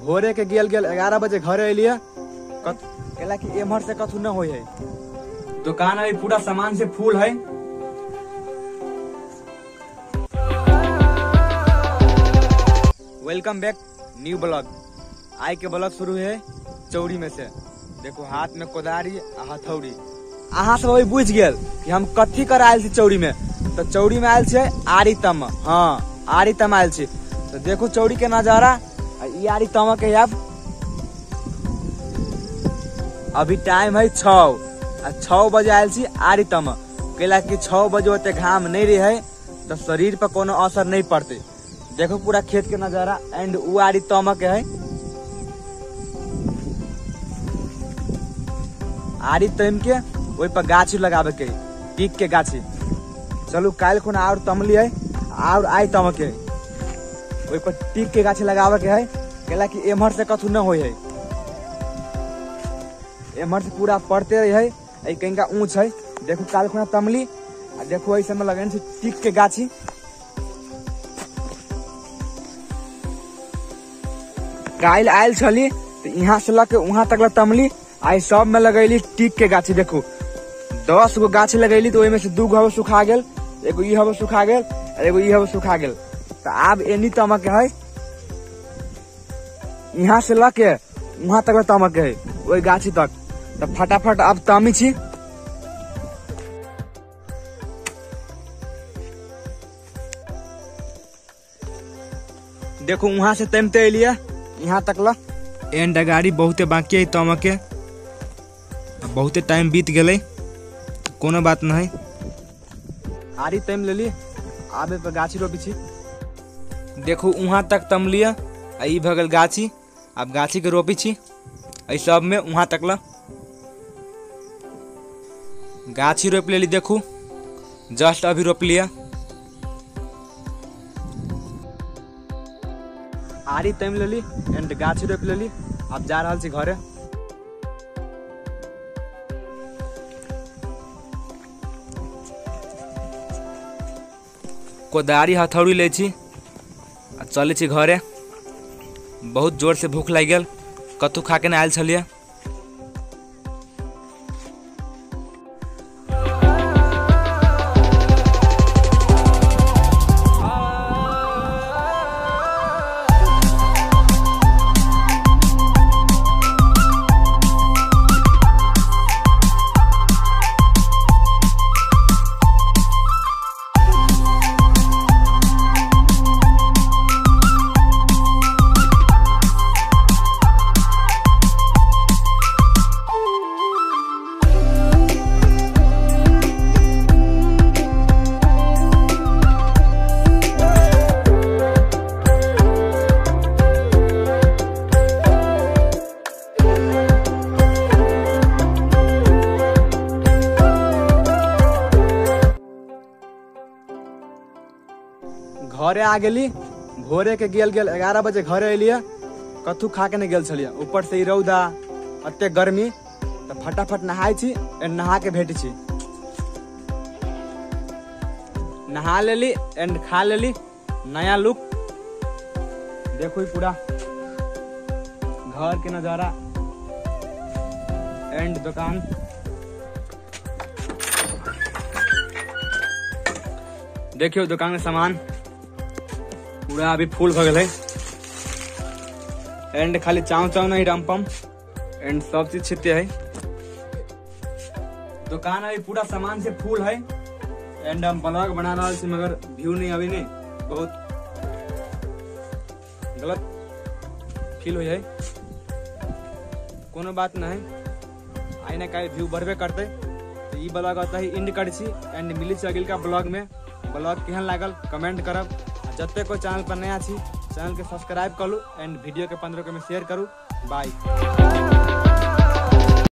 भोरे के गेल गेल 11 बजे घरे अलिए। कैला कि एम्हर से कथू न होय है। दुकान अभी पूरा सामान से फूल है। Welcome back new blog. आई के ब्लॉग शुरू है चौरी में से। देखो हाथ में कोदारी आ हथौड़ी। अहाँ सब अभी बुझ गेल कि हम कथी कर आयल छी चौरी में। तो चौरी में आयल छे आरी तम। हाँ आरी तम आयल छी। तो देखो चौरी के नजारा। ई आरी तम के अब अभी टाइम है 6 आ 6 बजे आयल छी आरी तम। कैला कि 6 बजे ओते घाम नहीं रहे तो शरीर पर कोनो असर नहीं पड़ते। देखो पूरा खेत के नजारा एंड उ आरी तम के है। आरी तम के ओहि पर गाछी लगाबे के टीक के गाछी। चलू काल्हि खुना और तमलिए और आई तम के ओहि पर टीक के गाछी लगाबे के है। कैला कि एम्हर से कथू न होय है। एम्हर से पूरा पड़ते रहे है। कहीं ऊंच है। देखो काल्हि खुना तमली आ देखो एहि सब में लगेने छै टीक के गाछी। काल्हि आयल छली तो यहाँ से लग के वहां तक तमली। आई सब में लगैली टीक के गाछी। देखो 10 गो गाछी लगैली तो ओहिमे से 2 गो हवा सुखा गेल, एगो ई हवा सुखा गेल और एगो ई हवा सुखा गेल। तो आब एनी तमक है। यहाँ से लग के वहां तक तमक है ओहि गाछी तक। तो फटाफट अब तमी छी। देखो वहां से तमते एलिए यहाँ तक ल एंड गाड़ी बहुते बाकी है तमक के। बहुते टाइम बीत गेलै, कोनो बात नहीं। आरी तम लेली आबे पर गाछी रोपी छी। देखो वहां तक तम लिया आ ई भऽ गेल गाछी। आब गाछी के रोपी छी एहि सब में वहां तक ल गाछी रोपि लेली। देखू जस्ट अभी रोप लिया। आरी तम लेली एंड गाछी रोपि लेली। आब जा रहल छी घरे। कोदारी हथौड़ी लै छी आ चलै छी घरे। बहुत जोर से भूख लागि गेल, कतहु खा के नहि आयल छलियै। घरे आ गेली। भोरे के गेल गेल 11 बजे घरे अलिए। कथू खा के नहीं गेल छलिए। ऊपर से ई रौदा अते गर्मी। तो फटाफट नहाय छी एंड नहा के भेट छी। नहा लेली एंड खा लेली। नया लुक देखो पूरा घर के नजारा एंड दुकान। देखियो दुकान के सामान पूरा अभी फूल भऽ गेल है। एंड खाली चाव चाव नहीं रमपम एंड सब चीज छिते है। दुकान अभी पूरा सामान से फूल है। एंड हम ब्लॉग बना रहा छी मगर व्यू नहीं अभी नहीं, बहुत गलत फील हो है। कोनो बात नहीं, आई ना काल्हि व्यू बढ़बे करते। तो ई ब्लॉग अतः ही एंड करै छी एंड मिलै छी अगिलका ब्लॉग में। ब्लॉग केहन लागल कमेंट करब। जत्ते कोई चैनल पर नया छी चैनल के सब्सक्राइब करू एंड वीडियो के 15 के में शेयर करू। बाय।